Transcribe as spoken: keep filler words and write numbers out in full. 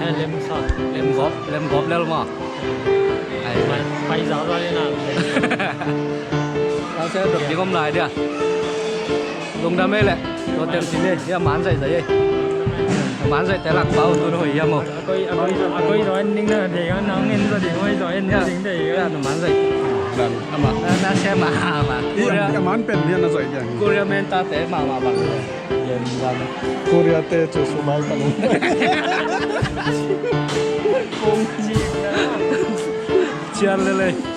Lem sa. Lem gawp, lem gawp lel maw. Ai, pai, pai za za le na. Ka se dok ding om lai dia. Lungdam ei le. Tua teng sin ei. Hia man zai zai ei. Man zai te lak pau tu hoi hia maw. A koi, a koi, a koi zaw en ding na thei ka, nang en zaw ding, hoi zaw en zaw ding thei ka. Hia na man zai. Bang. Ama. Na, na se ma ma. Korea. Hia man pen hia na zai hia. Korea men ta te ma ma bang. Korea te cu su mai ka lung. Kong ci. Cian le le.